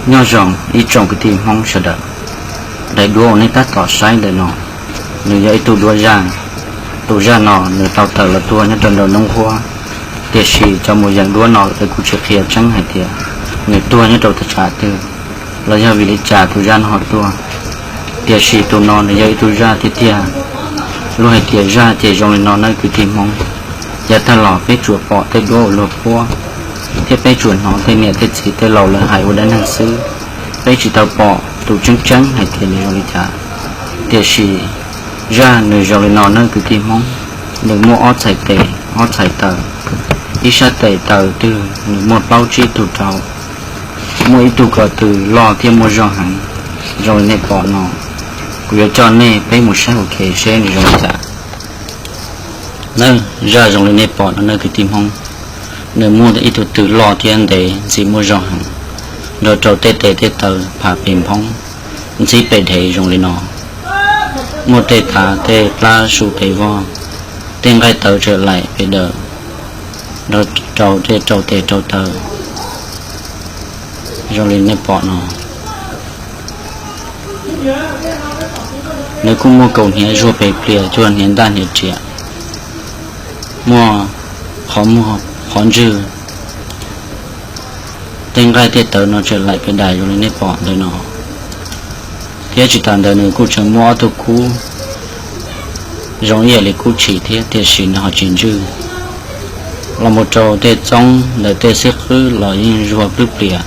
Nyob zoo ib tsoom kwv tij Hmoob sawv daws, daim duab uas nej tab tom saib ntawm no, nws yog ib tug duab zaj. Tus zaj no nws tau tawm los tuag nyob rau nraum nruab nqhuab, tiam sis cov mus yees duab no lawv kuj tsis qhia tseeb hais tias nws tuag nyob rau teb chaws twg, los yog vim li cas tus zaj no ho tuag. Tiam sis tus no nws yog ib tug zaj tiag tiag. Luag hais tias zaj ces zoo li no nawb kwv tij Hmoob. Yav tag los peb tsuas pom tej duab uas luag phuab, thiab peb tsuas hnov tej niam tej txiv tej laus lawv hais ua dab neeg xwb. Peb tsis tau pom tus tseeb tseeb hais tias nws zoo li cas. Tiam sis zaj nws zoo li no nawb kwv tij Hmoob. Nws muaj ob txhais tes ob txhais taw, ib sab tes taw twg nws muaj plaub tsib tug rau, muaj ib tug ko tw loj thiab muaj zog heev. Zoo li nej pom no, kuv yuav coj nej peb mus saib ua ke seb nws zoo li cas. Nawb, zaj zoo li nej pom no nawb kwv tij Hmoob, nws muaj ib tug tw loj thiab ntev ntxiv muaj zog heev, nrog rau tej tes tej taw pham pes nphoob, ntxhib pes dhev zoo li no. Muaj tej tav tej plab su pes vog, tej nqaij tawv tsaws laim pes daws, nrog rau tej rau tes rau taw zoo li nej pom no. Nws kuj muaj kaus hniav zuag pes plias cuag hniav ntaj hniav riam, muaj qhov muag qhov ntswg, tej nqaij tej tawv no tsaws laim pes daws zoo li nej pom ntawm no. Thiab tsis tas ntawd nws kuj tseem muaj ob tug kub zoo ib yam li kub tshis thiab tiam sis nws ho tsis ntswj, los mus rau tej txoob ntawm tej xib qwb los yeej zuag plwb plias,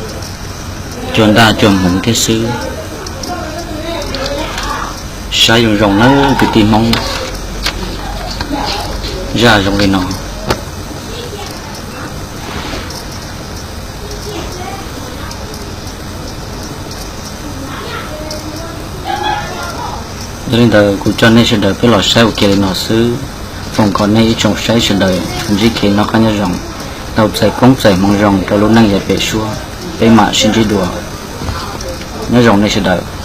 cuag ntaj cuag hmoov thiab xwb. Saib zoo zoo nawb kwv tij Hmoob, zaj zoo li no. Yog li ntawd kuv coj nej sawv daws peb los saib ua ke li no xwb. Foom kom nej ib tsoom saib sawv daws ntsib kev noj qab nyob zoo, tau txais koob txais hmoov zoo rau lub neej yav pem suab, peb mam sib ntsib dua. Nyob zoo nej sawv daws.